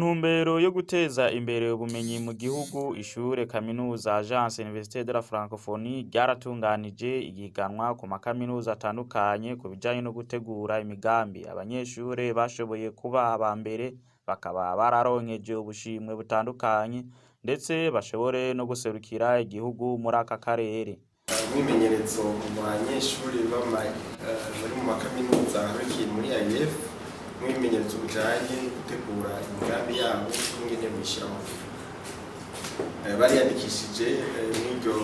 Mu ntumbero yo guteza imbere ubumenyi mu gihugu, ishure kaminuza Agence Universitaire de la Francophonie ryaratunganije ihiganwa ku makaminuza atandukanye ku bijanye no gutegura imigambi. Abanyeshure bashoboye kuba aba mbere bakaba bararonkeje ubushimwe butandukanye ndetse bashobore no guserukira igihugu muri aka karere. Umwimenyerezo mu banyeshuri bari mu makaminuza ahurikiye muri AEF, umwimenyerezo ujanye no gutegura imigambi yabo n'ingene buyishira mu ngiro. Bariyandikishije mw'iryo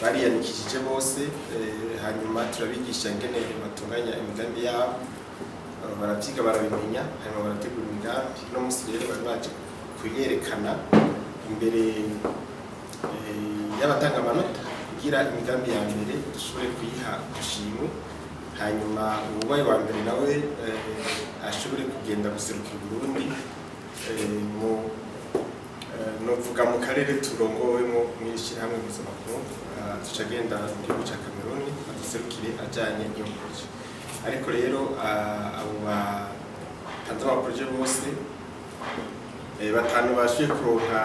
bariyandikishije bose, hanyuma turabigisha ingene batunganya imigambi yabo. Baravyiga, barabimenya, hanyuma barategura imigambi. Uno musi rero bari baje kuyerekana imbere y'abatanga amanota kugira imigambi ya mbere dushobore kuyiha udushimwe, hanyuma uwubaye wa mbere nawe ashobore kugenda guserukira Uburundi mu novuga mu karere turongowemo mw'ishirahamwe mpuzamakungu. Tuca agenda mu gihugu ca Cameroon aduserukire ajanye n'iyo projet. Ariko rero abo batanze ama projets bose, batanu bashoboye kuronka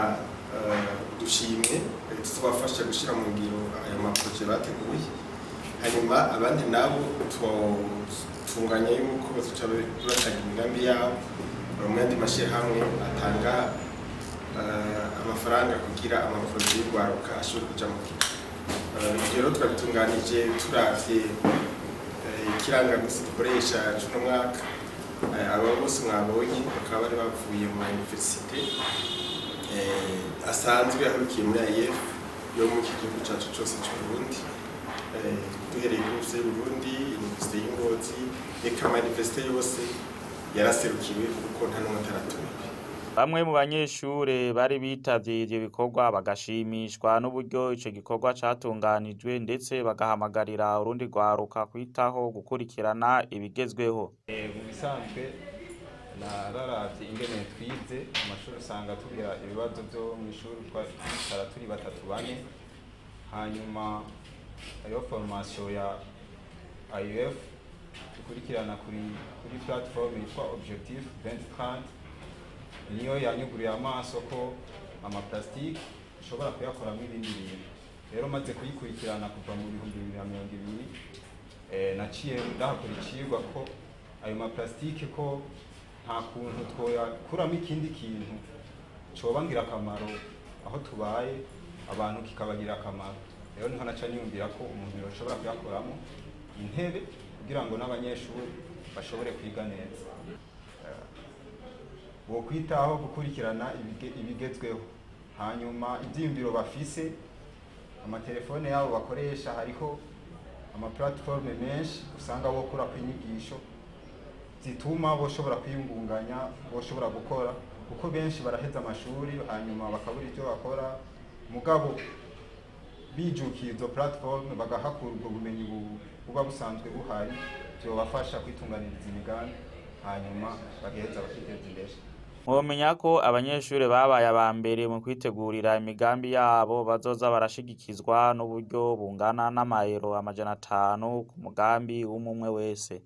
udushimwe tuzobafasha gushira mu ngiro ayo ma projets bateguye, hanyuma abandi nabo tunganya yuko bazoca batanga imigambi yabo mu yandi mashirahamwe atanga amafaranga kugira ama projets y'urwaruka ashobore kuja mu ngiro. Ivyo rero twabitunganije turavye ikirangamisi dukoresha c'uno mwaka. Aba bose mwabonye bakaba bari bavuye mu ma université asanzwe ahurikiye muri AEF yo muri iki gihugu cacu cose c'Uburundi, duhereye kuri Université y'Uburundi, Université y'Ingozi, eka ama université yose yaraserukiwe kuko nta n'umwe ataratumiwe. Bamwe mu banyeshure bari bitavye ivyo bikorwa bagashimishwa n'uburyo ico gikorwa catunganijwe, ndetse bagahamagarira urundi rwaruka kwitaho gukurikirana ibigezweho. Mu bisanzwe nararavye ingene twize amashuri, usanga tugira ibibazo vyo mw'ishuri twicara turi batatu, bane. Hanyuma hariho formation ya AUF dukurikirana kuri plateforme yitwa Objectif 2030, niyo yanyuguriye amaso ko ama plastique ushobora kuyakoramo ibindi bintu. Rero maze kuyikurikirana kuva mu 2020, naciye ndahakora icigwa ko ayo ma plastique ko nta kuntu twoyakuramo ikindi kintu coba ngirakamaro aho tubaye, abantu kikabagirira akamaro. Rero niho naca niyumvira ko umuntu yoshobora kuyakoramo intebe kugira ngo n'abanyeshuri bashobore kwiga neza. Bokwitaho gukurikirana ibigezweho, hanyuma ivyiyumviro bafise, amatelefone yabo bakoresha hariho ama plateforme menshi usanga bokurako inyigisho zituma boshobora kwiyungunganya, boshobora gukora, kuko benshi baraheza amashuri hanyuma bakabura ivyo bakora. Mugabo bijukiye izo plateforme bagahakura ubwo bumenyi buba busanzwe buhari, vyobafasha kwitunganiriza imigambi, hanyuma bagaheza bakiteza imbere. Mwomenya ko abanyeshure babaye aba mbere mu kwitegurira imigambi yabo bazoza barashigikizwa n'uburyo bungana n'amayero 500 ku mugambi w'umwe wese.